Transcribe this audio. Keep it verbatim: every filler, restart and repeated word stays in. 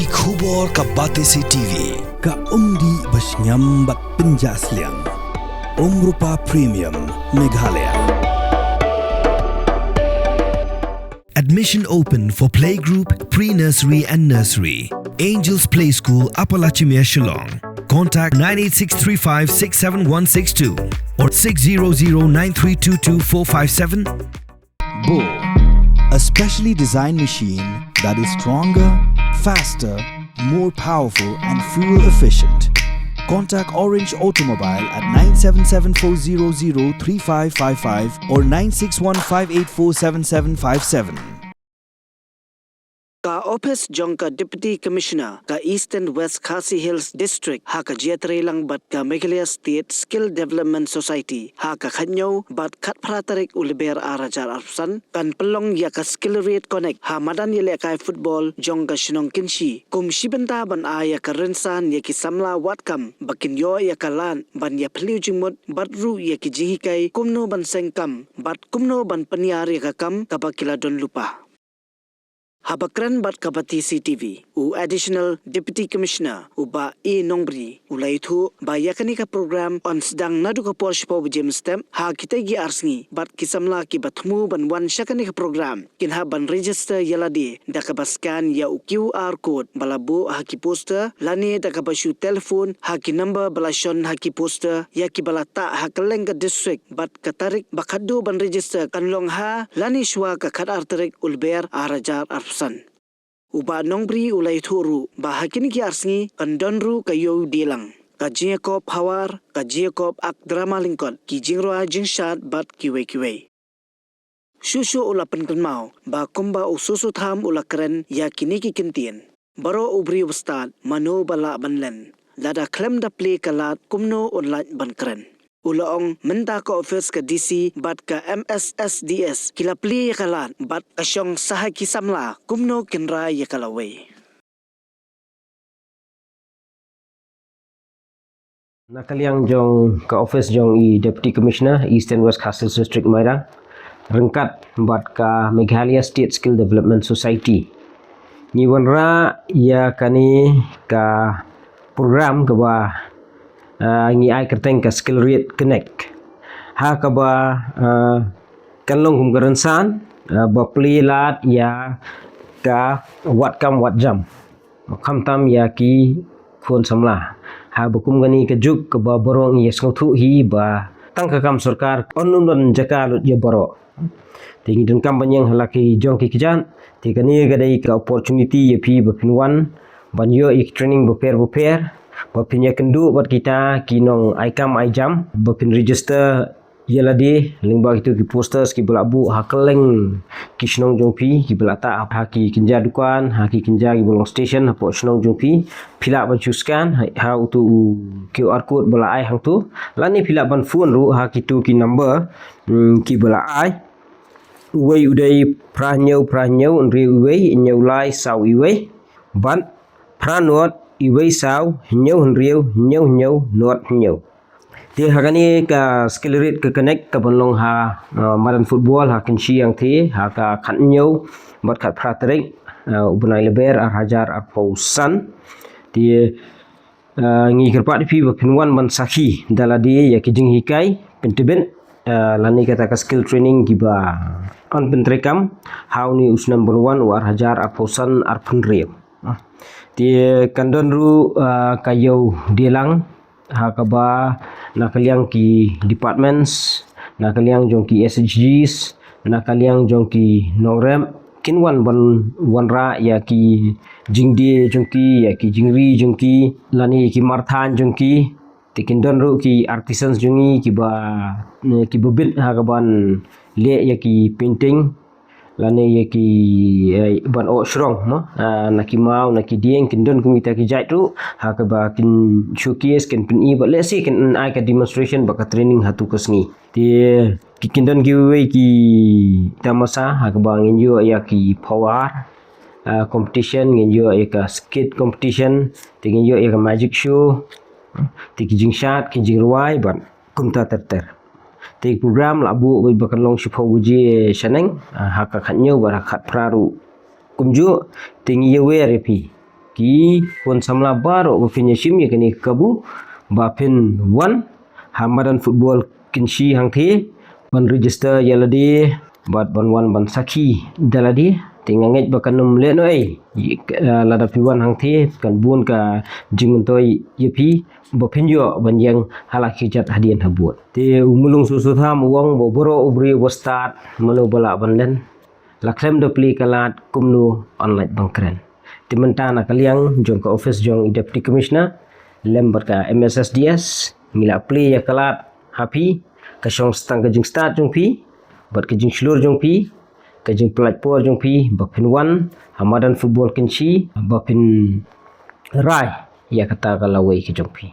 Ki khubor ka Batesi T V. Ka umdih ba shngiam bad pynjah sliang. Umrupa Premium, Meghalaya. Admission open for playgroup, pre-nursery and nursery. Angels Play School, Upper Lachimia, Shillong. Contact nine eight six three five six seven one six two or six zero zero nine three two two four five seven. Bo, a specially designed machine that is stronger, faster, more powerful, and fuel efficient. Contact Orange Automobile at nine seven seven four zero zero three five five five or nine six one five eight four seven seven five seven. Ka ophis jong ka Deputy Commissioner ka Eastern West Khasi Hills District ha ka jingïatreilang bad ka Meghalaya State Skill Development Society ha ka khathynñiew bad khatphra tarik u Lber ar hajar arphew san kan pynlong ïa ka Skill Read Connect ha madan ïalehkai football jong ka shnong Kynshi kum shi bynta ban ai ïa ka rynsan ïa ki samla wad kam ba kin ïoh ïa ka lad ban ïaphylliew jingmut bad ruh ïa ki jinghikai kumno ban seng kam bad kumno ban pynïar ïa ka kam kaba ki la don lypa. Haba kren bad ka Batesi T V, u Additional Deputy Commissioner, u Bah A Nongbri, u la ïathuh ba ïa kane ka program yn sdang naduh ka por shiphew baje mynstep ha kitei ki ar sngi bad ki samla kiba thmu ban wan sha kane ka program kin hap ban register ïa lade da kaba scan ïa u Q R code ba la buh ha ki poster lane da kaba shu telephone ha ki number ba la shon ha ki poster ïa kiba la tah ha kylleng ka district bad ka tarik ba khatduh ban register kan long ha lane shuwa ka khatar tarik u Lber ar hajar arphew san. U Bah Nongbri u la ïathuh ruh ba ha kine ki ar sngi kan don ruh ka ïew dielang, ka jingïakop hawar, ka jingïakop ak drama lyngkot, ki jingrwai jingshad bad kiwei kiwei. Shuh shuh u la pynkynmaw ba kumba u Soso Tham u la kren ïa kine ki kyntien, baroh u briew ba stad mano ba lah ban len, lada khlem da plie ka lad kumno un lait ban kren. U la ong mynta ka ophis ka D C bad ka M S S D S ki la plie ïa ka lad bad ka shong sha ki samla kumno kin rai ïa ka lawei. Na ka liang jong ka ophis jong i Deputy Commissioner Eastern West Khasi Hills District Mairang ryngkat bad ka Meghalaya State Skill Development Society ngi wanrah ïa kane ka program kaba, ah, ngi ai kyrteng ka Skill Read Connect. Ha kaba, ah, kan long kum ka rynsan, ah, ba plie lad ïa ka wad kam wad jam. Khamtam ïa ki khun samla. Haba kum kane ka juk kaba baroh ngi ïa sngewthuh hi ba tang ka kam sorkar yn ym don jaka lut ïa baroh. Te ngi donkam ban ïeng ha la ki jong ki kjat. Te kane ka dei ka opportunity ïa phi ba phin wan ban ïoh ïa ki training bapher bapher ba phin ïakynduh bad kita ki nong ai kam ai jam ba phin register ïa lade lyngba kito ki posters kiba la buh ha kylleng ki shnong jong phi kiba la tah ha ki kynja dukan, ha ki kynja kiba long station hapoh shnong jong phi. Phi lah ban shu scan ha, ha uto u Q R code ba la ai hangto. Lane phi lah ban phone ruh ha kito ki number, mm, kiba la ai. Uwei u dei phra hynñiew phra hynñiew hynriew uwei hynñiew lai saw uwei bad phra nod uwei saw hynñiew hynriew hynñiew hynñiew nod hynñiew. Te ha kane ka Skill Read ka Connect kaban long ha, uh, madan football ha Kynshi Angthe ha ka khathynñiew bad khatphra tarik, uh, u bnai Lber ar hajar arphew san. Te, uh, ngi kyrpad ïa phi ba phin wan ban sakhi da lade ïa ki jinghikai pyntbit, uh, lane kata ka skill training kiba yn pyntreikam ha une u snem ban wan u ar hajar arphew san arphew hynriew. Te kan don ruh, uh, ka ïew dielang ha kaba na ka liang ki departments, na ka liang jong ki S H Gs, na ka liang jong ki nongrep kin wan ban wanrah ïa ki jingdie jong ki, ïa ki jingri jong ki, lane ïa ki marthan jong ki. Te kin don ruh ki artisans jong ngi kiba, eh, kiba bit ha kaban leh ïa ki painting. Lane ïa ki, eh, ban oh shrong mo, ah, na ki maw na ki dieng kin don kum kita ki jait ruh ha kaba kin showcase kin pyni bad lehse kin ai ka demonstration bad ka training ha tu ka sngi. Te ki kin don kiwei ki tamasa ha kaba ngin ïoh ïa ki pawar, ah, competition, ngin ïoh ïa ka skit competition, te ngin ïoh ïa ka magic show, te ki jingshad ki jingrwai bad kumta ter ter. Te program la buh ba kan long shiphew baje shaneng, ah, ha ka khathynñiew bad ha ka khatphra ruh kumjuh. Te ngi ïawer ïa phi ki khun samla baroh ba phin ïashim ïa kane ka kabu ba phin wan ha madan football Kynshi hangthie ban register ïa lade bad ban wan ban sakhi da lade. Te nga ngeit ba kan ym lehnohei, eh, lada phi wan hangthie kan bun ka jingmyntoi ïa phi ba phin ïoh ban ïeng ha la ki kjat hadien habud. Te u Mulung Sutsutham u ong ba baroh u briew ba stad, mano ba lah ban len, la khlem da plie ka lad kumno yn lait ban kren. Te mynta na ka liang jong ka office jong i Deputy Commissioner lem bad ka M S S D S, ngi la plie ïa ka lad ha phi, ka shong tang ka jingstad jong phi bad ka jingshlur jong phi, ka jingpynlait por jong phi ba phin wan ha madan football Kynshi ba phin rai ïa kata ka lawei ka jong phi.